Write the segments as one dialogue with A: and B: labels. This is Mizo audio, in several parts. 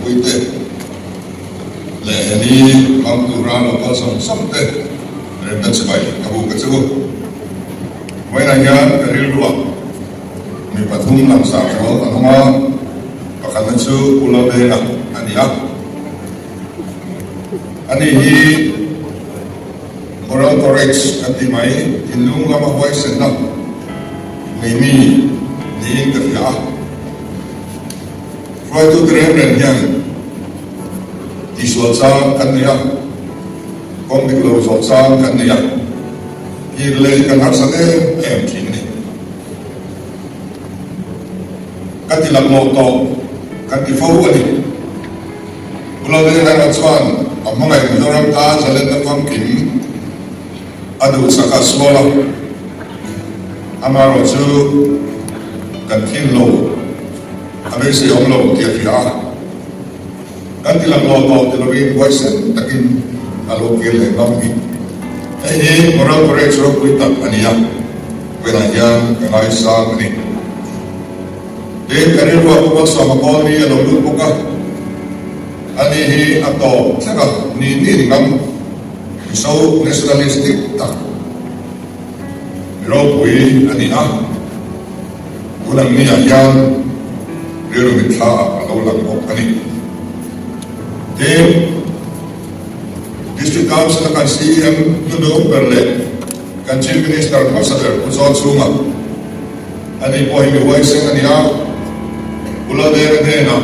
A: puite leh he ni hmang tura lo kal sawm sawm te remna chibai ka buk a chu. Vawiinah hian ka rilruah mi pathum langsar zual an awm a, pakhatna chu Pu Laldenga a ni a. Ani hi moral courage kan tih mai, thinlung lama huaisenna nei mi niin ka hria a. Hruaitute reng reng hian tihsual chang kan nei a, kawng dik lo zawh chang kan nei a, kir leh kan harsat em em thin a ni. Ka ti laklawh tawh, kan ti fo a ni. Pu Laldenga chuan a hmangaih Mizoram tan zalenna famkim a duhsak a sual a, amaherawhchu kan thin lo, a beisei awm lo tih a hria a. Kan ti laklawh tawh ti lovin huaisen takin a lo kir leh ngam hi. Hei hi moral courage ropui tak a ni a, vawiinah hian ka ngaisang a ni. Tin, ka rilruah Pu Malsawma Kawlni a lo lut bawk a, ani hi a tawp thleng a, ni ni ni ngam Mizo nationalist dik tak mi ropui a ni a, tun ang niah hian rilru mitthla ah a lo lang bawk a ni. Tin, District Council a kan CEM hnunung ber leh kan Chief Minister hmasa ber Pu Zawlchhunga, Ani pawh hi mi huaisen a ni a, Pu Laldenga hnenah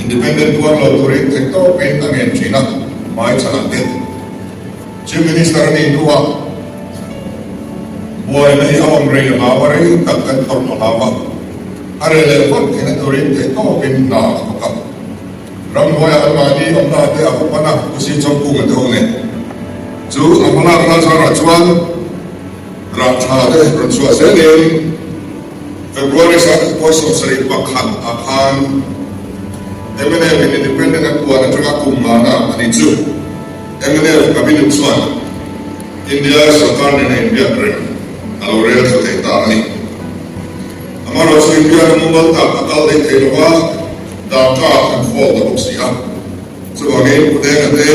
A: Independent puan lo turin theih tawpin a ngen thin a, hmai chhanah te Chief Minister a nih hnuah buaina hi a awm rei a hlau a, rei tak kan tawrh a hlau a, a reh leh vat theihna turin theih tawpin hna a thawk a. Ramhnuaiah anmahni awmna te a va pan a, Pu Si Chawngkunga te ho nen chu a hmalakna zarah chuan Rah tha te rawn chhuah zelin February 1771 ah khan mnf in Independent an puan atanga kum ngana a ni chu mnf Cabinet chuan India sorkar nena inbiak reng a lo rel thla thei ta a ni. Amaherawhchu India ram mumal tak a kal daih thei lova Dhaka an fall ta bawk si a. Chuvangin Pu Denga te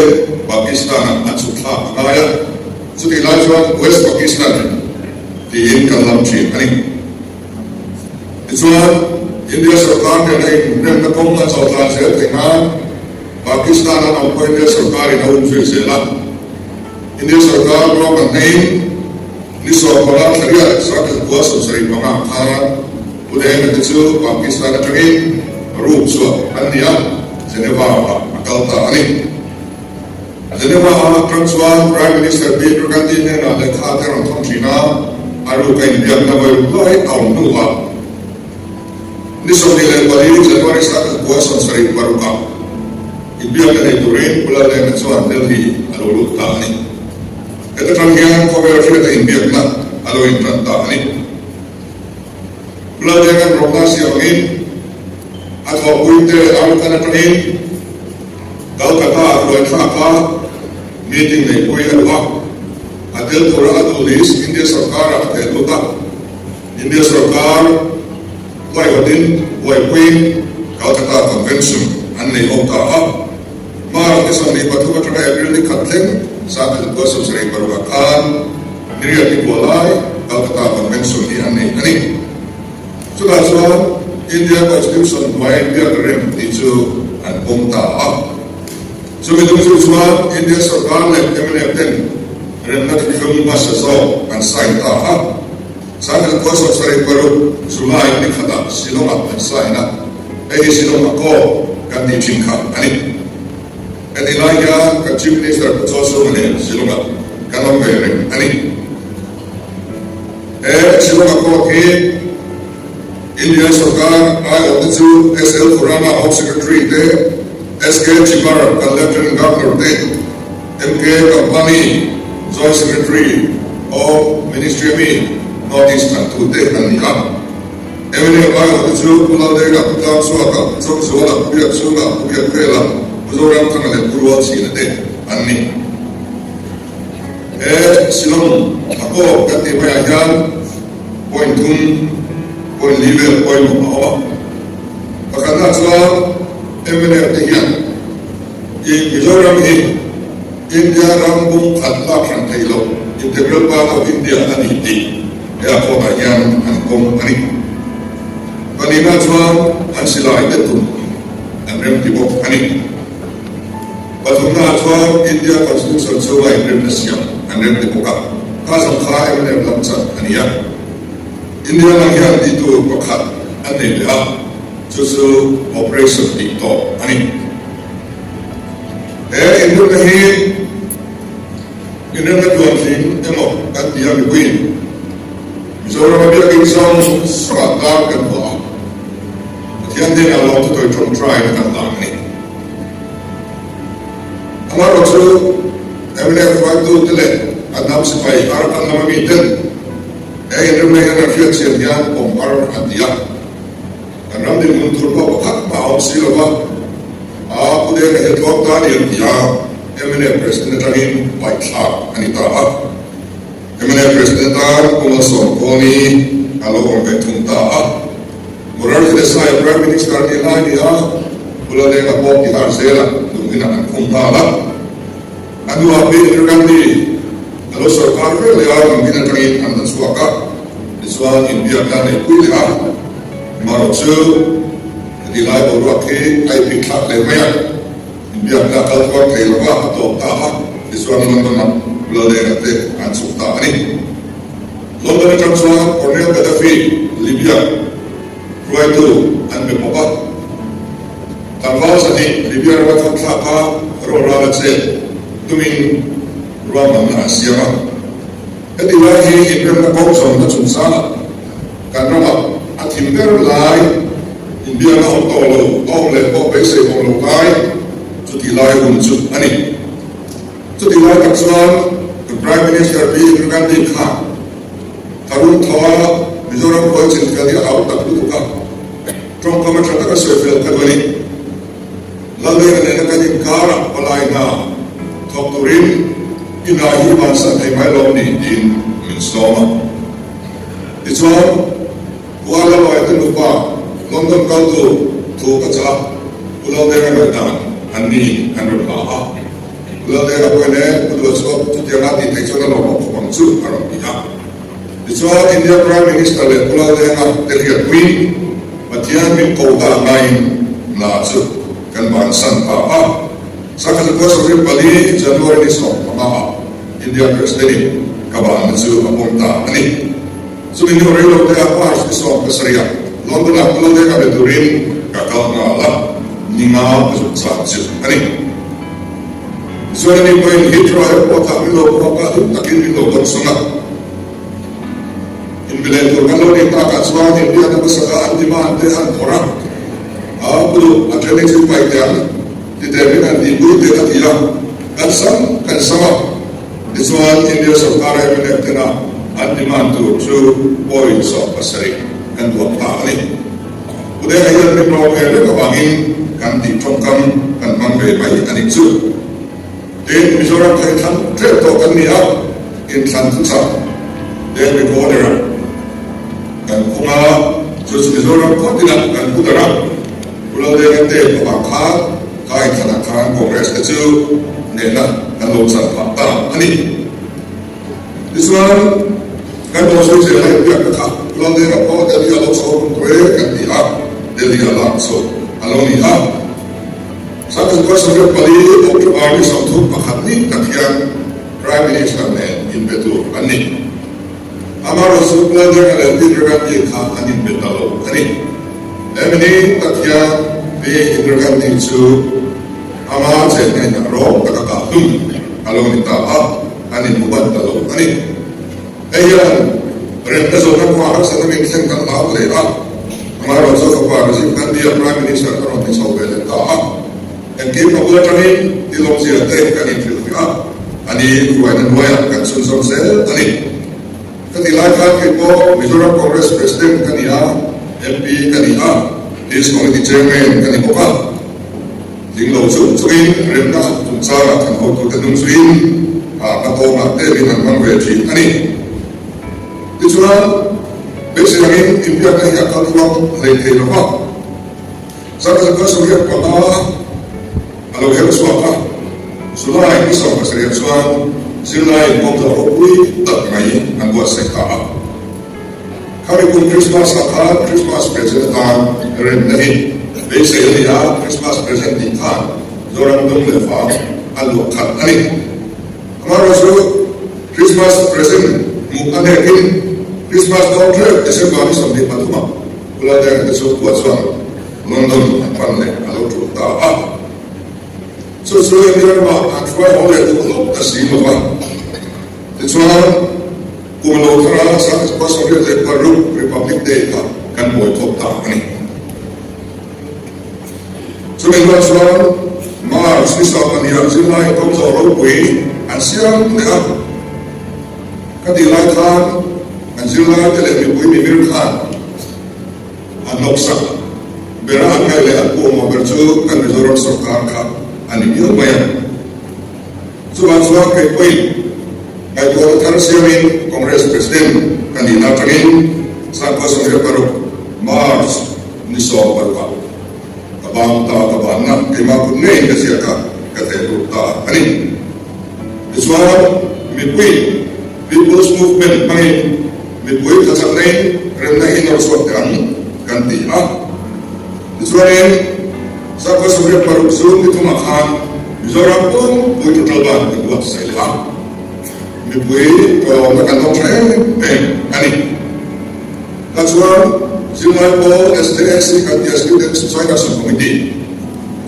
A: Pakistan-ah an chhuk thlak a ngai a. Chutih lai chuan West Pakistan tiin kan lam thin a ni. Tichuan, India sorkar nena inremna kawng a chawh tlan zel theih nan Pakistan an awm pawh India sorkarin a umzui zel a. India sorkar ruahman hnein ni 15 thla riat 1975 khan Pu Denga te chu Pakistan atangin ruk chhuah an ni a, Geneva-ah a kal ta a ni. Geneva a atang chuan Prime Minister Indira Gandhi hnenah lehkha te rawn thawng thin a, a ruk a inbiakna vawi hluai a awm hnuah ni 24 January 1976 ah inbiakna nei turin Pu Laldenga chuan Delhi a lo lut ta a ni. Heta tang hian khawvel hriata inbiakna a lo intan ta a ni. Pu Laldenga'n rawtna siam angin a thawhpuite a rukan atangin Calcutta ah hruai thlak a meeting neihpui a duh a, a tel tura a duh list India sorkar ah a theh lut a, India sorkar huaihawtin buaipuiin Calcutta Convention an nei awk ta a, March ni 23 atanga April ni khat thleng 1976 ah khan Niriat ni kua lai Calcutta Convention hi an nei a ni. Chutah chuan India Constitution hnuai biak rem tih chu an pawm ta a. Chumi tum chu chuan India sorkar leh mnf ten remna thuthlung hmasa zawk an sign ta a. 1976 July ni khatah Shillong-ah an sign a, hei hi Shillong Accord kan tih thin kha a ni. Heti lai hian kan Chief Minister Pu Chaw Sunga nen Shillong-ah kan awm ve reng a ni. He Shillong Accord hi India sorkar aiawhte chu SL Khurana Home Secretary te, SK Chhibber kan Lieutenant Governor te, MK Kampani Joint Secretary Home Ministry ami North East thlantu te an ni a. Mnf aiawhte chu Pu Laldenga, Pu Tlangchhuaka, Pu Chawngzuala, Pu Biakchhunga, Pu Biakvela, Pu Zoramthanga leh Pu Rualchhina te an ni. He Shillong a kawp kan tih maiah hian point thum, point li vel pawimawh a awm a. Pakhatna chuan Mnf te hian i Mizoram hi India ram bung khat lak hran theih loh, integral part of India, a ni tih he a court-ah hian an pawm a ni. Pahnihna chuan an silai te tum an remti bawk a ni. Pathumnaah chuan India Constitution chhunga inremna siam an remti bawk a, kha zawng kha mnf lam chan a ni a. India lam hian tih tur pakhat an nei leh a, chu chu operation tih tawh a ni. He inremna hi inremna tluantling emaw kan ti a mipuiin Mizorama biakinn zawng zawngah tar kan vuah a, Pathian hnenah lawmthu tawi tawngtaina kan hlang a ni. Amaherawh chu mnf hruaitute leh an hnam sipai Arakan lama miten he inremna hian an hriatchian hian pawm har an ti a. Kan ram dinhmun tur pawh pakhat mah a awm si lo va, a Pu Denga hi a tlawm ta a ni an ti a, mnf President atangin paihthlak a ni ta a. Mnf President atan Pu Malsawmkawni a lo awm ve thung ta a. Morarji Desai Prime Minister a nih lai ni a, Pu Lalenga pawh Tihar zelah lungin an khum nghal a. A hnuah Pi Indira Gandhi a lo sorkar ve leh a, lungin atangin an la chhuak a, tichuan inbiakna a neihpui leh a. Amaherawh chu heti lai boruak hi a inpik thlak hle mai a, inbiakna a kal tluang thei lova a tawp ta a, tichuan London-ah Pu Lalenga te an chhuk ta a ni. London atang chuan Colonel Gaddafi, Libya hruaitu an be pawp a. Tlangval zahnih Libya rama thawnthlak kha rawlral a chet tumin ruahmanna an siam a. Heti lai hi inremna kawng zawnna chungchangah kan ramah a thim ber lai, inbiakna awm tawh lo, a awm leh pawh beisei awm lo lai, chuti lai hun chu a ni. Chutih lai tak chuan kan Prime Minister Pi Indira Gandhi khan tharum tho a Mizoram khuai chin fel hi a hau tak lutuk a, tawngkam a tha taka sawi fel kha duh a ni. Laldenga nena kan inkarah palai hna thawk turin i hna hi bansan thei mai lawm ni tiin min sawm a. Tichuan, Kuala Luai te nupa London kal tur thu ka chah a, Pu Laldenga ngaihdan an ni an rawn la a. Pu Laldenga pawhin e, Pu Duha chuan chutianga tih theih chuan a lawm awm khawp ang chu a rawn ti a. Tichuan India Prime Minister leh Pu Laldenga te hriatpuiin Pathian min ko ta ngaiin hna chu kan bansan ta a. Sakha Zakua 24 January ni 15 ah India President in ka banna chu a pawm ta a ni. Chumi hnu rei lo te ah March ni 17 ah London ah Pu Laldenga be turin ka kal nghal a, ni nga ka zuk chak chu a ni. Tichuan ani pawhin Heathrow Airport ah min lo pawk a, hlim takin min lo dawn sung a. Inbileh tur kan lo nih takah chuan inbiakna hmasaka an demand te an phawrh a, a pu duh a then hi chu paih teh ang ti teh min han tihpui teh a ti a, kan sam kan sam a. Tichuan India sorkar mnf tena an demand tur chu point 17 kan duak ta a ni. Pu Denga hian min rawng ve reng avangin kan tih tawngkam kan hmang ve mai a nih chu. Tin, Mizoram kha inthlan tlem tawh kan ni a, inthlan thuchah Deng recorder-ah kan khung a, chu chu Mizoram khaw tinah kan pu darh a, Pu Laldenga tape avang khan Kha inthlanah khan Congress te chu nehna kan lo chan phah ta a ni. Tichuan, kan bawhzui zel a inbiakna kha Laldenga pawh Delhi a lo chho rum tawh e kan ti a, Delhi a lak chho a lo ni a. 1974 October ni 31 ni tak hian Prime Minister nen inbe tur an ni. Amaherawhchu Laldenga leh Indira Gandhi kha an inbe ta lo a ni. Hemi ni tak hian Pi Indira Gandhi chu ama chenna inah rawng taka kah hlum a lo ni ta a, an inhmu ban ta lo a ni. Hei hian remna zawhna kawngah harsatna min thlen kan hlau hle a, amaherawhchu a fapa Rajiv Gandhi-a Prime Minister a rawn ti chho ve leh ta a. Engkim a bul atangin tilawmzia te kan inhrilhfiah a, a ni hruaina hnuaiah kan chhunzawm zel a ni. Ka ti lai khan kei pawh Mizoram Congress President ka ni a, MP ka ni a, Peace Committee Chairman ka ni bawk a. Tling lo chung chungin remna chungchangah kan hotute hnung zuiin a hmatawngah te min han hmang ve thin a ni. Tichuan, beisei angin inbiakna hi a kal tluang hlei thei lo va. 1975 a lo her chhuak a, July ni 17 chuan zirlai inkawmzawh ropui tak mai an buatsaih ta a. Khami kum Krismas ah khan Krismas present atan remna hi beisei a ni a, Krismas present tih khan Zoram dum leh vang a luah khat a ni. Amaherawhchu Krismas present hmuh a hnekin Krismas dawn hrep December ni 23 ah Pulaldenga te chhungkua chuan London an pan leh a lo tul ta a. Chu chu India ramah an hruai haw leh duh hlawk ta si lo va. Tichuan, kum lo thara 1976 Republic Day kha kan buai thawk ta a ni. Chumi hnuah chuan March ni 12 ah zirlai kawngzawh ropui an siam leh a. Ka tih lai khan an zirlaite leh mipui mimir khan an hnawksak bera an ngaih leh an puhmawh ber chu kan Mizoram sorkar kha a ni miau mai a. Chuvang chuan kei pawhin ngaihtuahna thar siamin Congress President ka nihna atangin 1976 March ni 16 ah ka bang ta, ka banna keimah kut ngeiin ka ziak a, ka theh lut ta a ni. Tichuan mipui People's Movement hmangin mipui thachaknain remna hi nawr chhuak teh ang kan ti a. Tichuanin 1976 June ni thumah khan Mizoram pumpui total ban kan buatsaih leh a, mipui tawlawmna kan awm tha em em a ni. Kha chuan zirlai pawl SJAC kan tia Student Suicide Action Committee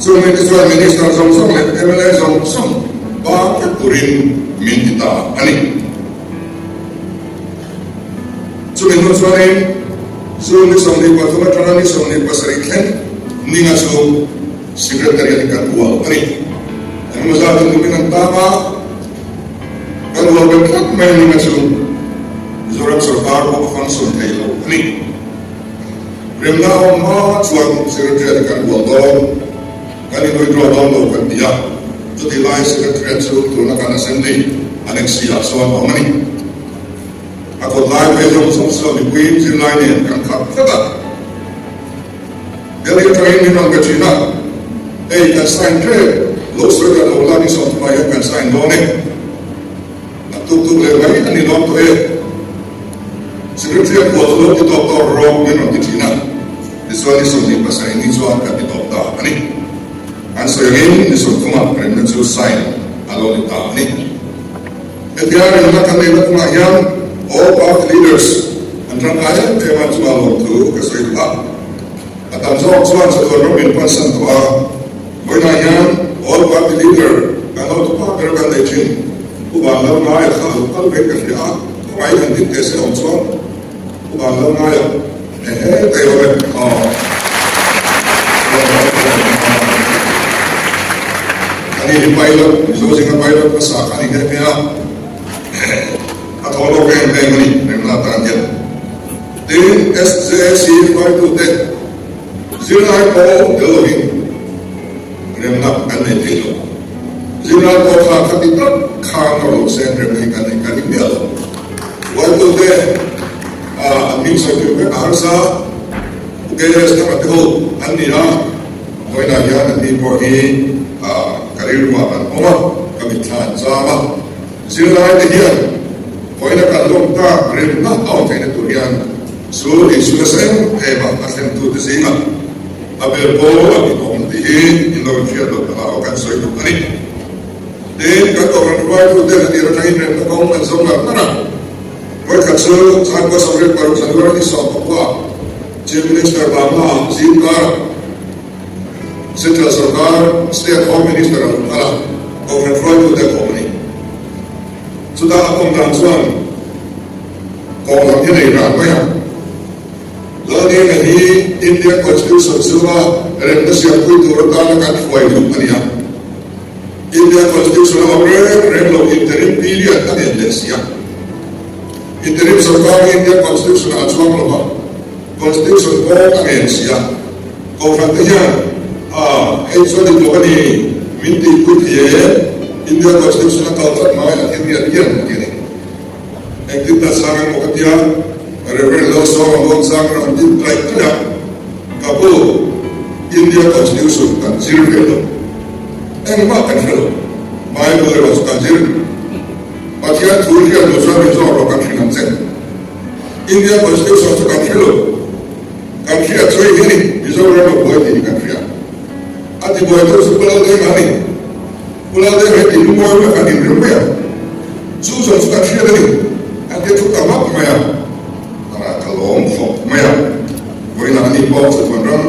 A: chung mite chuan Minister zawng zawng leh mla zawng zawng bang vek turin min ti ta a ni. Chumi hnu chuanin June ni 23 atanga ni 27 thleng ninga chu Secretariat kan ual a ni. Engemaw zat in lumin an tang a, kan ual ber tlat mai a ninga chu Mizoram sorkar pawh a function thei lo a ni. Remna a awm hma chuan Secretariat kan ual dawn, kan in withdraw dawn lo kan ti a, chutih lai Secretariat chu tuna kan Assembly Annex ah chuan a awm a ni. A kawt lai phei zawng zawng chu a mipuiin zirlai nen kan khat tlat a. Delhi atangin min rawn be thin a, hei kan sign ṭep, lo sawi dan lo la ni 30 hian kan sign dawn e. A tuk tuk leh mai a ni lawm tawh e. Secretary a kual chu lo ti tawp tawh rawh min rawn ti thin a, tichuan ni 27 ni chuan kan ti tawp ta a ni. An sawi angin ni 30 ah remna chu sign a lo ni ta a ni. Hetia remna kan neihna kawngah hian all party leaders an tangkai em em a, chungah lawmthu ka sawi duh a. A tam zawk chuan chatuan ram min pansan tawh a, vawiinah hian all party leader kan hotu pa ber kan nei thin. Pu Vanlalngaia kha a lo kal vek ka hria a, khawngaih han din teh se awm chuan Pu Vanlalngaia ehe tei awm e aw. Ani hi pilot, Mizo zinga pilot hmasa kha a ni nghe nghe a, a thaw lawk em em a ni remna atan hian. Tin, SJAC hruaitute zirlai pawh tel lovin remna kan nei thei lo. Zirlai pawh kha khati tak khan a rawn sen remna hi kan nei ka ring miah lo. Hruaitute an hming sawi tur vek a harsa, Pu KS Thanga te ho an ni a, vawiinah hian an ni pawh hi ka rilruah an awm a, ka mitthla an zam a. Zirlai te hian vawiina kan lawm tak remna a awm theihna tur hian chu Isu nasa em em a a thlentu te zingah a ber pawl a in awm tih hi in lo inhriat loh takah aw kan sawi duh a ni. Tin, kan kohhran hruaitu ten a tir atangin remna kawng an zawm ngar ngar a. Vawikhat chu Chhangkua 16 January ni 14 Chief Minister Bangla zingkar Central sorkar State Home Minister a lo kal a, Kohhran hruaitute a kawm a ni. Chutah a kawm dan chuan kawng lam hi a nei ran mai a. Lalngenga hi Indian Constitution chhunga remna siampui tur atana kan hruai luh a ni a. Indian Constitution a awm reng reng lo interim period a nen leh si a. Interim sorkar hi Indian Constitution ah a chuang lo va, Constitution pawh a ngen si a. Kohhran te hian a hei chuan dik lo a ni, min tihpui thei e, India Constitution a kal tlat mai a thil hian hian a ti a ni. Engtin ta chang emaw ka tia, Reverend Lalsawma Muangchang rawn din tlaih tlaih a, ka pu. India Constitution kan zir ve lo. Engmah kan hre lo. Bible erawh chu kan zir. Pathian thu hriat loh chuan min zawk rawh kan hrilh ang che. India Constitution chu kan hre lo. Kan hriat chu hei hi a ni, Mizoram a buai tih hi kan hria. A ti buaitu chu Pu Laldenga a ni. Pu Laldenga hi tih lungawi mai kan inrem mai a. Chu zawng chu kan hriat a ni. Kan ti thu ta map mai a. Ka lawm khawp mai a. Vawiinah ani pawh chatuan ram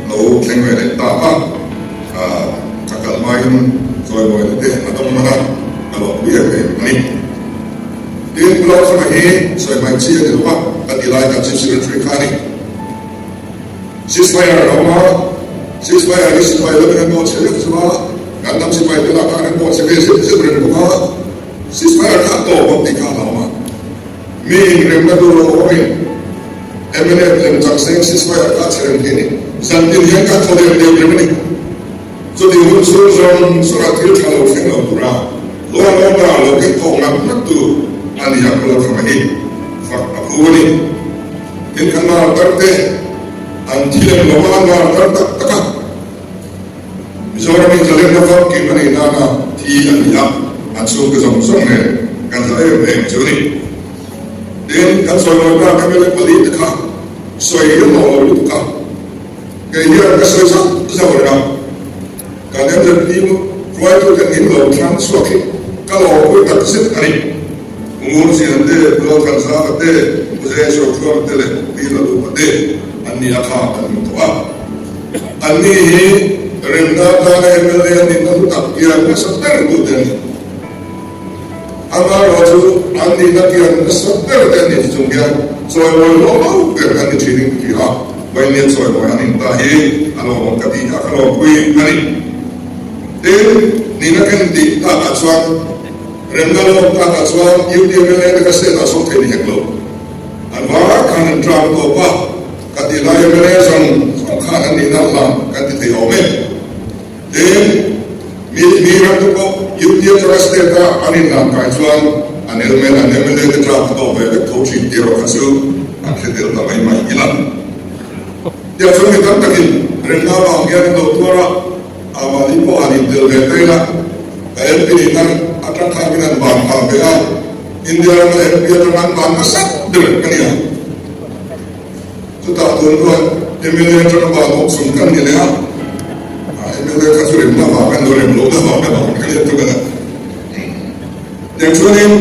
A: lo thleng ve leh ta a. Ka kal hmain chawimawi te a dawng hman a, ka lawmpui em em a ni. Tin, Pu Lalthanga hi sawi hmaih chi a ni lo va, ka ti lai kan Chief Secretary kha a ni. Ceasefire a awm a, ceasefire hi sipai lamin an bawhchhe vek chu a, kan hnam sipai te lah khan an bawhchhe ve zep zep reng bawk a, ceasefire kha a tawp ang tih kha a la awm a. Mi inremna tur lo awmin mnf lem chak seng ceasefire kha a chhe reng thei a ni. Zantin hian kan thaw deuh deuh reng a ni. Chuti hun chhung zawng zawngah thil tha lo thleng lo tura law and order lo keng thawk ngat ngat tu a ni a, Kula Thanga hi fak a phu a ni. Tin, kan lar te an thi lem lo a, an lar tar tak tak a. Mizoram in zalenna famkim a nih nana thi a ni a, an chhungte zawng zawng nen kan za em em chu a ni. Tin, kan sawi lawi ta mla pali te kha sawi hian hlawh lo lutuk a, kei hian ka sawi zauh zauh reng a, kan MZP hruaitute min lo thlang chhuak hi ka lawmpui tak zet a ni. Ngur Chian te, Pu Lalthanzaka te, Pu Zaichawkhuama te leh Pi Lalupa te an ni a kha kan hmu tawh a. Anni hi remna atana mla an nihna hlu tak hian nasa ber tute an ni. Amaherawhchu an nihna kian nasa ber te an ni ti chung hian chawimawi hlawh lo ber an ni thin in ka hria a, Vawinia chawimawi an inta hi a lawmawm ka tih a ka lawmpui a ni. Tin, nihna ken tih takah chuan remna lawm takah chuan UTMLA te kha state ah sawm thei ni hek lo. An var khan an tram tawp a. Ka ti lai mla zawng zawng khan an nihna hlang kan ti thei awm e. Tin, mi mi ram te pawh UP atanga state a an inhlan kai chuan an mla an mla te tlak a tawk ve vek tho thin tih erawh kha chu an hre tel ta mai mai ila. Tiah chuan mi tam takin remna avang hian an lo tuar a, amahni pawh han intel ve ta ila, ka MP nihna atang khan min han ban phah ve a, India rama MP atanga an ban nasa ber ka ni a. Chutah tun chuan mla atanga ban awk chung kan ni leh a, mla kha chu remna vang an lo rem lohna vang a ban ka lian thung a ni. Tiang chuanin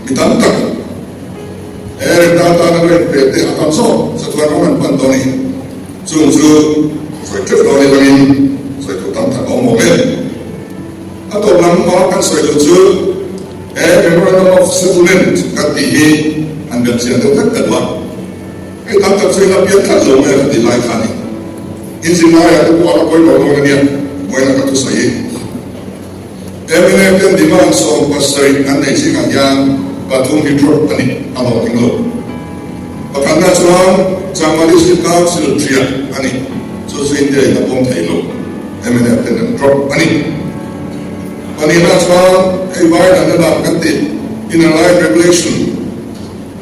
A: mi tam tak he remna atana lo inpe te a tam zawk chatuan ram an pan dawn a ni. Chung chu sawi teuh dawn ilangin sawi tur tam tak a awm awm e. A tawp lam hma kan sawi duh chu he Memorandum of Settlement kan tih hi han belh chian deuh vek ta duh a. Hei tam tak chu ila pian tlat lo mai a tih lai kha a ni. Inzirlaiah te pawh a la pawimawh dawn a nia, vawiin ka thusawi hi. Mla ten demand 70 an neih zingah hian pathum hi drop a ni a hlawhtling lo. Pakhatna chuan Changma District Council ṭhiah a ni, chu chu India in a pawm thei lo. Mnf ten an drop a ni. Pahnihna chuan hei vai dan na dan kan tih Inner Line Regulation,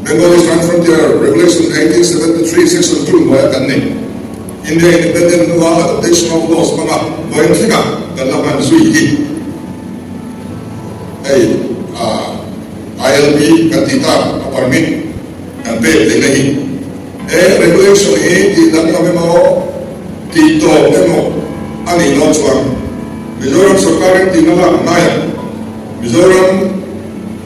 A: Bengal Eastern Frontier Regulation 1873 Section 2 hnuaia kan ni. India Independent hnua Adaptation of Laws hmanga vawiin thlenga kan la hman zui hi hei ILP kan tih tak a permit kan pek theihna hi. He regulation hi tih danglam emaw, tih tawp emaw a nih dawn chuan Mizoram sorkar remtihna lak hnaia Mizoram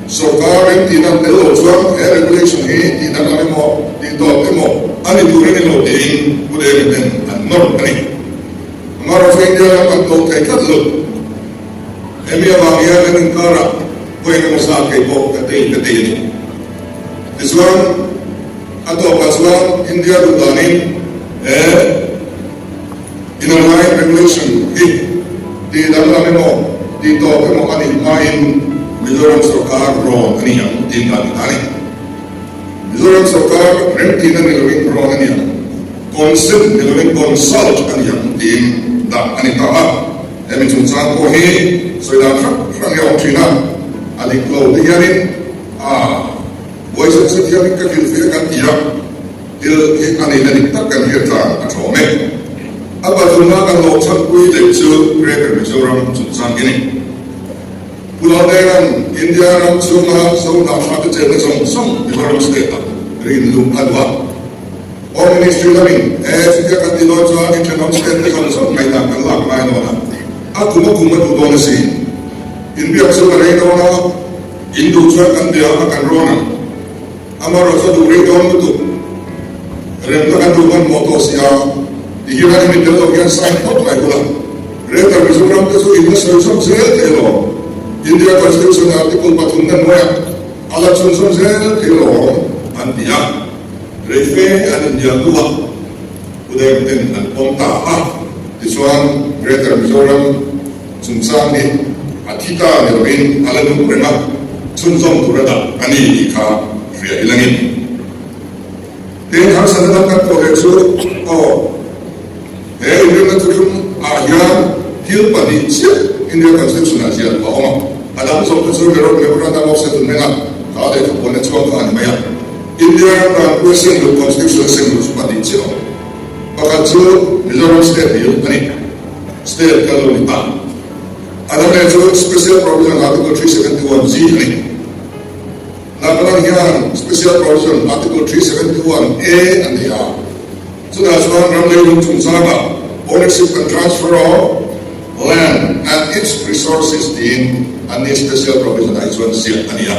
A: sorkar remtihna an tel loh chuan he regulation hi tih danglam emaw, tih tawp emaw a ni tur a ni lo tiin Pu David ten an nawr a ni. Amaherawhchu India ram an tawp thei tlat lo. Hemi avang hian kan inkarah vawi engemaw zat kei pawh ka tei ka tei a ni. Tichuan. A tawpah chuan India duh danin he Inner Line Regulation hi tih danglam emaw, tih tawp emaw a nih hmain Mizoram sorkar rawn a ni ang tiin dan a ni. Mizoram sorkar remtihna ni loin rawn a ni ang, consent ni loin consult a ni ang tiin dah a ni ta a. Hemi chungchang pawh hi sawi dan hrang hrang hi a awm thin a, a dik lo ti hianin a. Buai zet zet hian ka hrilh ve kan ti a. Thil hi a nihna dik tak kan hriat tlang a thawm e. A pathumna kan lawm chhanpui leh chu Greater Mizoram chungchang hi ni. Pu Laldenga'n India ram chhunga Zohnahthla te chenna zawng zawng Mizoram state-ah rin luh a duh a. Home Ministry lamin he chutia kan ti dawn chuan inthenawm state te zawng zawng ngaihdan kan lak ngai dawn a, a kum a kum a duh dawn a si. Inbiak chu ka rei dawn a, in duh chuan kan bia a kan rawn ang. Amaherawh chu a duh rei dawn lutuk. Remna kan duh hmanhmawh tawh si a, tihian a hemi tel lo hian sign phawt mai bula Greater Mizoram te chu in la sawi zawm zel thei alawm. India Constitution Article pathum na hnuaiah a la chhunzawm zel thei alawm an ti a. Rei fe an inbiak hnuah Pu Deng ten an pawm ta a, tichuan Greater Mizoram chungchang hi a thi ta ni lovin a la nung reng a, chhunzawm tur a dah a ni tih kha hria i langin. Tin, harsatna dang kan tawh leh chu aw, he inrinna thuthlung ah hian thil pahnih chiah India Constitution ah ziah a awm a, a dang zawk te chu Memorandum of Settlement a kha lehkha puan a chhuak kha a ni mai a. India ram dan pawh seng luh Constitution seng luh chu pahnih chiah awm. Pakhat chu Mizoram State bill a ni, State kan lo ni ta. A dang leh chu Special Provision Article 371 G a ni. Nagaland hian Special Provision Article 371 A an nei a, chutah chuan ram leilung chungchangah Ownership and Transfer of Land and its Resources tiin an ni Special Provision ah hi chuan ziah a ni a.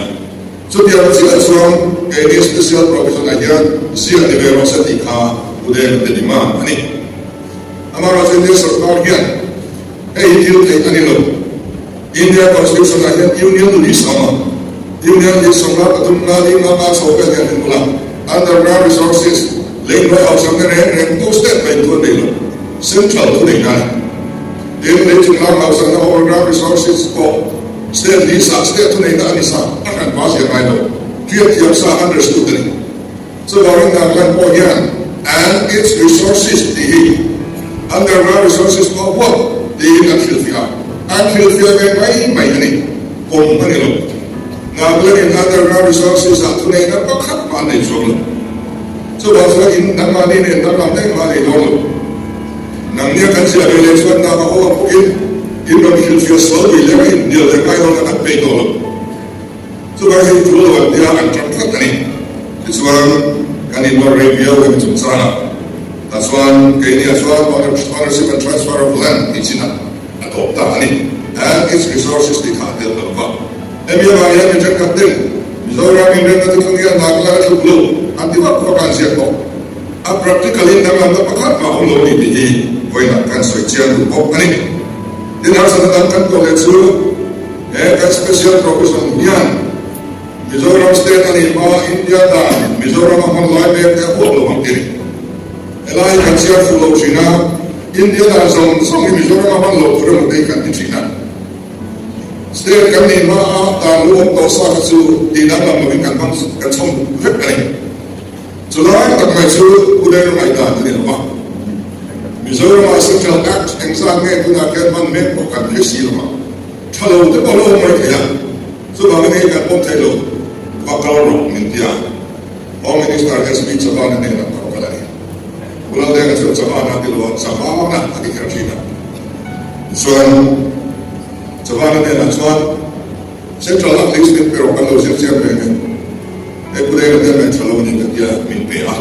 A: Chutiang chiah chuan keini Special Provision ah hian ziah ni ve rawh se tih kha U Deng te demand a ni. Amaherawhchu India sorkar hian hei hi thil theih a ni lo. India Constitution ah hian Union List a awm a, Union List sawmnga pathum nga li nga nga chho vel hian min bul a, Underground Resources, lei hnuai hausamna reng reng tu state mai thu an nei lo, Central thu nei na a ni. Tin, lei chunglam hausamna Overground Resources pawh State list ah state thu neihna a ni sa, a hran hma zia ngai lo, hriatthiam sa understood a ni. Chuvangin Nagaland pawh hian and its resources tih hi underground resources pawh huat tiin an hrilhfiah a, an hrilhfiah ve mai mai a ni, pawm a ni lo. Nagaland in underground resources ah thuneihna pakhat mah an nei chuang lo. Chuvang chuan in nangmahni nen danglam daih mah a nei dawn lo. Nangnia kan ziah ve leh chuan Naga ho ang bawkin in rawn hrilhfiah sual lui leh a inhnial leh ngai dawn a kan peih tawh lo. Chuvang hi tul lo an tia an tang tlat a ni. Tichuan kan inlawr rei viau hemi chungchangah tah chuan keiniah chuan Ownership and Transfer of Land tih chinah a tawp ta a ni. And its resources tih kha a tel ta lo va. Hemi avang hian mi thenkhat ten Mizoram inremna te thung hian Nagaland a thluk lo an ti vak vak a an ziak tawh. A practical in danglamna pakhat mah awm lo ni tih hi vawiinah kan sawi chiang duh bawk a ni. Tin, harsatna dang kan tawh leh chu he kan special provision hian Mizoram state a nih hma India dan Mizoram a hman lai mek te a huap lo ang ti a ni. Helai hi kan chhiar fuh lo thin a, India dan zawng zawng hi Mizoram a hman loh tur emaw te hi kan ti thin a. State kan nih hma a dan lu awm tawh sa kha chu tih danglam lovin kan hmang kan chhawm vek a ni. Chulai tak mai chu Pu Deng ngaihdan a ni lo va. Mizoramah Central Act engzat nge tunah khian hman mek pawh kan hre si lo va. Tha lo te pawh lo awm mai thei a, chuvangin hei kan pawm thei lo, va kal rawh min ti a. Home Minister SB Chavan-a hnenah ka va kal a ni. Pu Laldenga chuan Chavan-a a ti lo a, Chavan-a a ti kher thin a. Tichuan Chavan-a hnenah chuan Central Act list min pe rawh kan lo zir chiang ve nge. He Pu Denga te mai tha lo ni ka tia min pe a.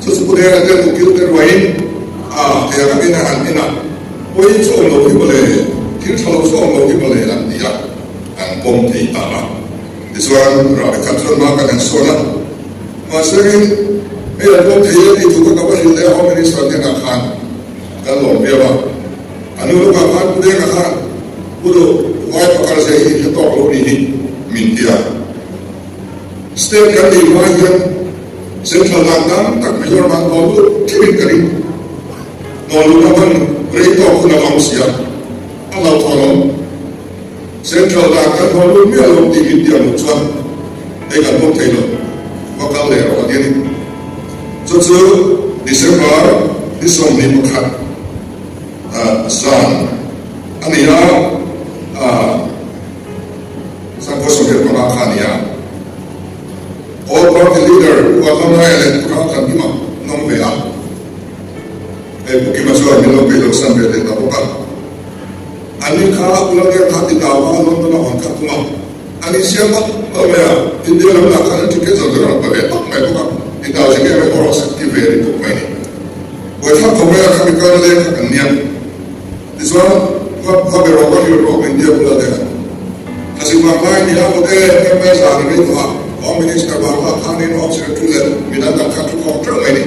A: Chu chu Pu Denga te ukil te ruaiin a thei ang angin a han en a, Pawi chu awm lo hi mawle, thil tha lo chu awm lo hi mawle an ti a, an pawm thei ta a. Tichuan rahbi khat chuan hma kan han sawn a, mahsengin hei an pawm thei e tih thu kha ka va hrilh leh a, Home Minister hnenah khan kan lawm viau a. A nu lawkah khan Pu Denga khan Pu Duh vai pakar zia hi inhre tawk lo ni hi min ti a. State kan nih hma hian Central dan tam tak Mizoram ah nawl lut thim in ka ring. Nawl lut a hman rei tawk hun a la awm si a, a hlauhthawn awm. Central dan kan nawl lut miah lo tih min tiang loh chuan hei kan pawm thei lo, va kal leh rawh a ti a ni. Chu chu December ni 21 zan a ni a, Sangkhaw 25 kha a ni a. All. Party leader Pu Vanlawmraia leh Pu Ralthankima an awm ve a. Hei Pu Kima chuan min lo peih loh san ve leh ta bawk a. An ni kha Pu Lalbiak kha ti tau a London a hawn khat thung a. An insiam vak lo mai a, India lam lah khan an ticket zawng zawng a rawn pe ve tawp mai bawk a, ti tau zing em em erawh sak ti ve ri bawk mai a ni. Buaithlak tho mai a kha mi kal leng kha kan nia. Tichuan, va be rawh, va hrilh rawh India bula te khan. Thlasik vang lai ni a vawt em em mai zan a rei tawh a, Home Minister vang lah khanin Home Secretary leh midang dang khan thu khawm teuh mai ni.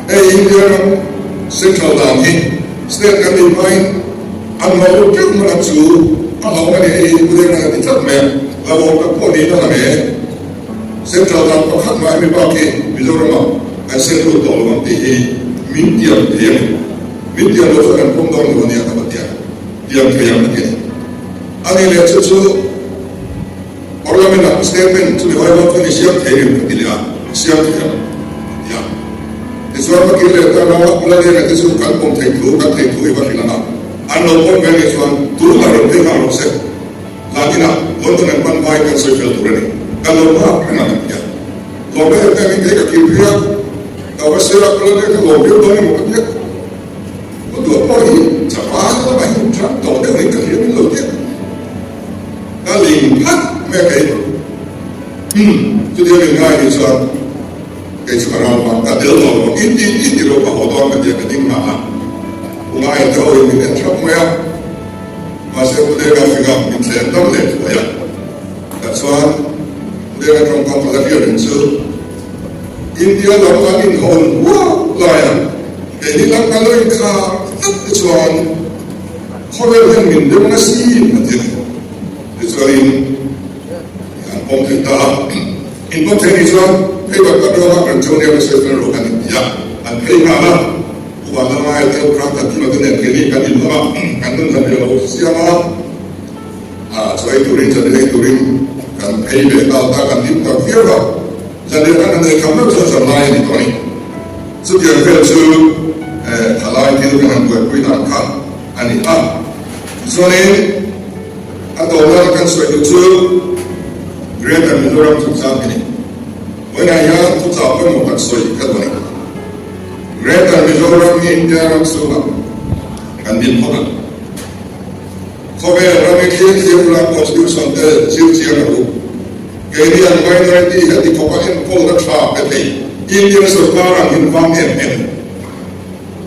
A: Hei India ram Central dan hi State kan nih hmain an hlauh teuh hman ang chu a hlauh a ni hei hi Pu Denga a ti tlat mai a, hlauhawm tak pawh niin a lang e. Central dan pakhat mah hemi bak hi Mizoramah kan sen lut tawh lo ang tih hi min tiam thei a ni. Min tiam lo chuan kan pawm dawn lo a nia ka va tiam tiam thei ang a ti a ni. A nih leh chu chu Parliament ah statement chu mi hawi hawn chuan i siam thei reng ka ti leh a, siam thei ang a ti a. Tichuan ka kir leh tan a, Pu Lalliana te chu kan pawm thei thu, kan thei thu i va hrilh ang a, an lo pawm ve nih chuan tunah rawn phei nghal rawh se. Zan inah London an pan vai kan sawi fel tur a ni, kan lo nghak reng ang a ti a. Lawm em em in kei ka kir phei a, ka va sir a, Pu Lalliana kha lawm viau dawn emaw ka ti a. Pu Duh pawh hi Japan lamah hian ṭang tawh deuh in ka hria min lo ti a. Ka ling phat mai a kei. Umm, chutia min ngai nih chuan kei chu ka ral vang, ka tel tawh lo, in ti in ti lo ka haw dawn ka ti a, ka ding nghah a. Pu Ngaia te ho in min en thap mai a, mahse Pu Denga fingah min thlem dam leh thuai a. Tah chuan Pu Denga tawngkam ka la hriat reng chu, India lam an inhawn huau lai a, keini lam kan lo inkhar tlat te chuan khawvel hian min deuh nasi a ti a ni. Tichuanin an pawm thei ta a, in pawm thei nih chuan phei bat bat reuh a, kan Junior te sawi fel rawh kan inti a, an phei nghal a, Upa Lalngaia te Ukrang kan thima te nen keini kan inlam a, kan nun zan rih lo siam a. Chaw ei turin, zanriah ei turin kan phei ve nghal ta, kan hlim tak viau a, zanriah kan han ei kham meuh chuan zanlai a ni tawh a ni. Chutiang vel chu thalai thil kan han buaipui dan kha a ni a. Tichuanin a tawhna kan sawi duh chu Greater Mizoram chungchang hi a ni. Vawiinah hian thuchah pawimawh kan sawi ka duh a ni. Greater Mizoram hi India ram chhungah kan din phawt a. Khawvel ram i thlir thlir ula Constitution te zir chiang a duh. Keini ang minority heti khawpa enkawlna tha pe thei Indian sorkar ang in vang em em.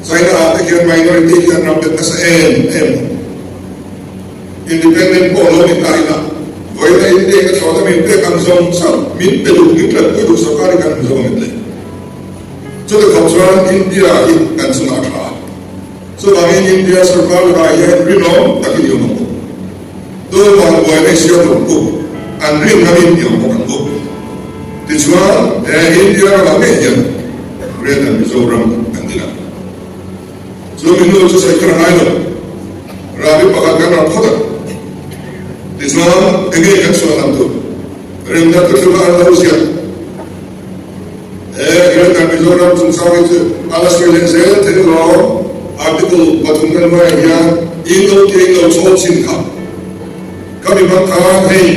A: China ah te hian minority hi an ram bet nasa em em. Independent pawh lo ni ta ila vawiina India in a thlawhna min pek ang zawng zawng min pe duh min tanpui duh sorkar hi kan hmu zawng em le. Chuti khawp chuan India hi kan chungah a tha a. Chuvangin India sorkar lakah hian rinawm takin i awm ang u. Tuman buaina i siam lo ang u, an rin ngamin i awm bawk ang u. Tichuan, he India ramah ngei hian Greater Mizoram kan din ang. Chu mi nu chu sawi kher a ngai lo, Rabi pakhat kan ram phawt ang. Tichuan, enge kan chhuah lam tur? Remna thuthlunga an lo ziah. He Greater Mizoram chungchang hi chu a la sawi leh zel thei lo. Article pathum kan hnuaiah hian in lo tih in lo chhawl chin kha ka mi hmang khan hei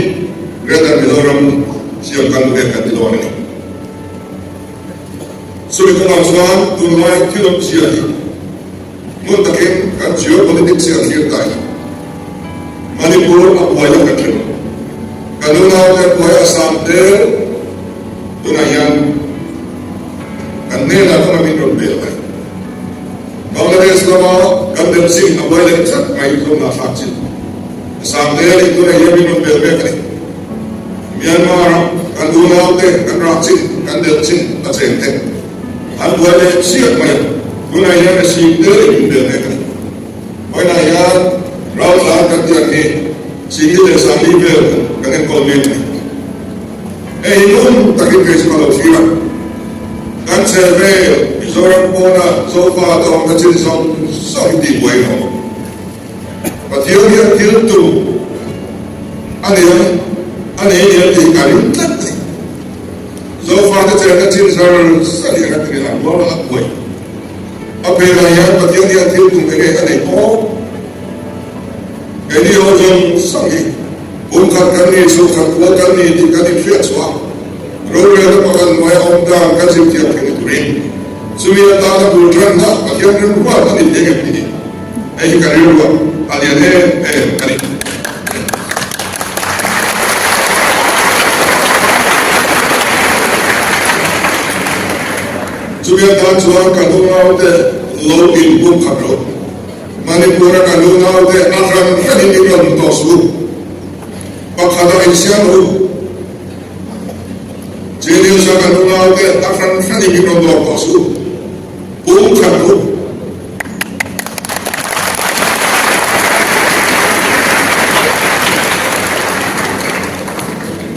A: Greater Mizoram siam kan duh em kan ti dawn a ni. Chumi kawngah chuan tunlai thil awmzia hi hmun takin kan geopolitics hi a thlir ta hi. Manipur a buai a kan hre lo. Kan unaute buai a sam tel tunah hian kan hnenah kawng a min rawn bel mai. Bangladesh lama kan del zing a buai leh tlat mai tlawmna a thlak chin. A sam tel in tunah hian min rawn bel mek a ni. Myanmar a kan unaute kan rah chin kan del chin a cheng te an buai leh chiah mai a, tunah hian a sim tel in min bel mek a ni. Vawiinah hian raltlan kan tih ang hi Singli leh Sangli vel kan enkawl mek a ni. Hei hi ngun takin kei chu ka lo thlir a. Kan chhel vel Mizoram pawna Zofa te awmna chin zawng zawng hi tihbuai in a awm. Pathian hian thil tum a nei ang, a nei ni ang tih ka ring tlat a ni. Zofa te chenna chin zar zar hi a kan ti leh ang rual a buai. A phenah hian Pathian hian thil tum enge a nei pawh. Keini ho zawng sang hi kum khat kan ni, chhuk khat kual kan ni tih kan inhriat chhuah a. Rorelna pakhat hnuaia awm dan kan zirthiam theihna turin chumi atana bul tanna Pathian rilruat a ni thei ngem tih hi hei hi ka rilruat a lian em em a ni. Chumi atan chuan kan unaute lo inpum khat rawh. Manipur-a kan unaute a hran hranin i rawn tawh suh u. Pakhat a insiam rawh u. Genius-a kan unaute a hran hranin i rawn dawr tawh suh u. Pum khat rawh u.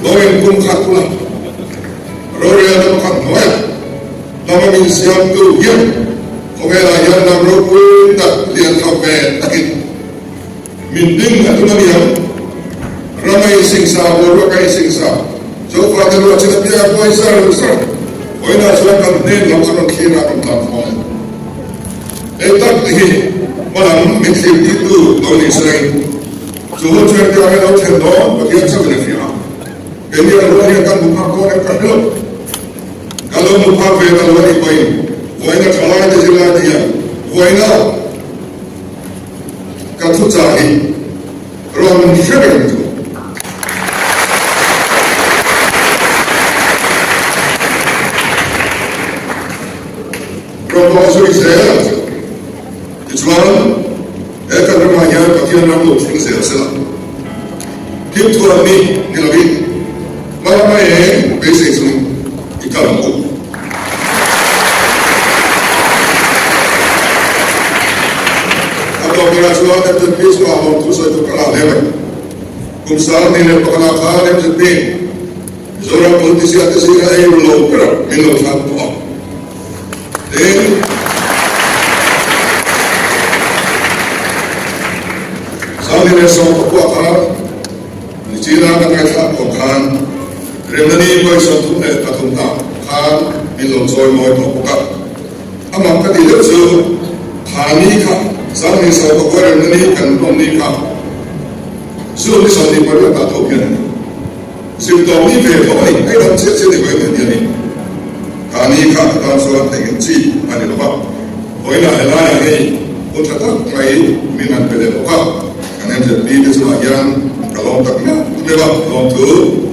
A: Lo inpum khat ula, rorelna pakhat hnuaiah hnam a min siamtu hian khawvelah hian hnam ropui tak lian tha ve takin min ding a tum a ni ang. Ram a insingsa, boruak a insingsa, Zofate ruah chin apiang a buai zar zar. Vawiinah chuan kan hnen lam a rawn thlir a, a rawn tlan khawm a. Hei tak te hi hmalam min thlir tirtu lo ni selain chu hun chuan ka lo thlen dawn Pathian chauhin a hria a. Keini a rual hian kan hmu phak dawn em ka hre lo. Ka lo hmu phak ve ta lo a nih pawhin vawiina thalai te zirlai te hian vawiina ka thuchah hi rawn hre reng chu. Rawn bawk zui zel ang chu. Tichuan, he kan ramah hian Pathian ram lo thleng zel sela. Thil thuan ni ni lovin hma mai eng beisei chung i kal ang u. A tawp berah chuan MZP chungah lawm thu sawi tur ka la hle mai. Kum sang ni leh pakhatah khan MZP Mizoram politician te zinga ei ru lo ber min lo thlang tawh a. Tin, Saudi leh Saw pakua khan Nichina kan ngaithlak tawh khan Remnani vawi 33 ah khan min lo chawi mawi tawh bawk a. Amah ka tih deuh chu Thani kha Saudi leh Saw pakua Remnani kan rawn ni kha June ni 28 ah tho hian a ni. Zirtawp ni ve tho a ni, hei lam chiah chiah ni mai mai ni a ni. Kha ni kha ka tan chuan engin chi a ni lo va, vawiinah helaiah hei hun tha tak mai min han pe leh bawk a, kan MZP te chungah hian ka lawm tak meuh meuh a, lawmthu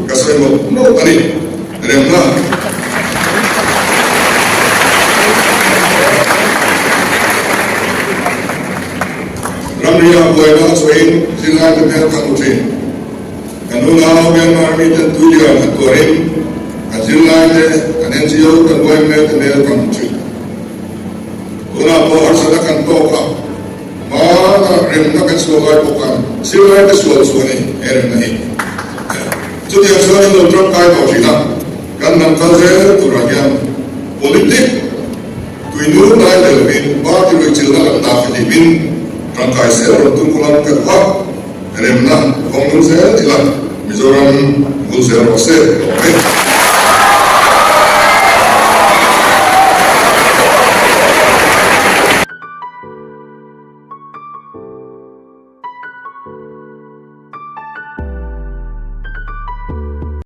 A: ka sawi mawlh mawlh a ni. Remna. Ramria buaina a chhuahin zirlaite hmel kan hmu thin. Kan unau Myanmar miten tuilian an tuarin kan zirlaite, kan NGO, kan YMA te hmel kan hmu thin. Tunah pawh harsatna kan tawk a, hmana remna kan sual lai pawh khan zirlaite sual chu a ni he remna hi. Chutiang chuan in lo tangkai tawh thin a, kan hnam kal zel turah hian politic tuinur lai leh lovin party ruihchilhna lam dah fihlimin tangkai zel rawn tum kawng lam ka duh a. Remna kawng nung zel ila Mizoram bul zel rawh se tawh mai.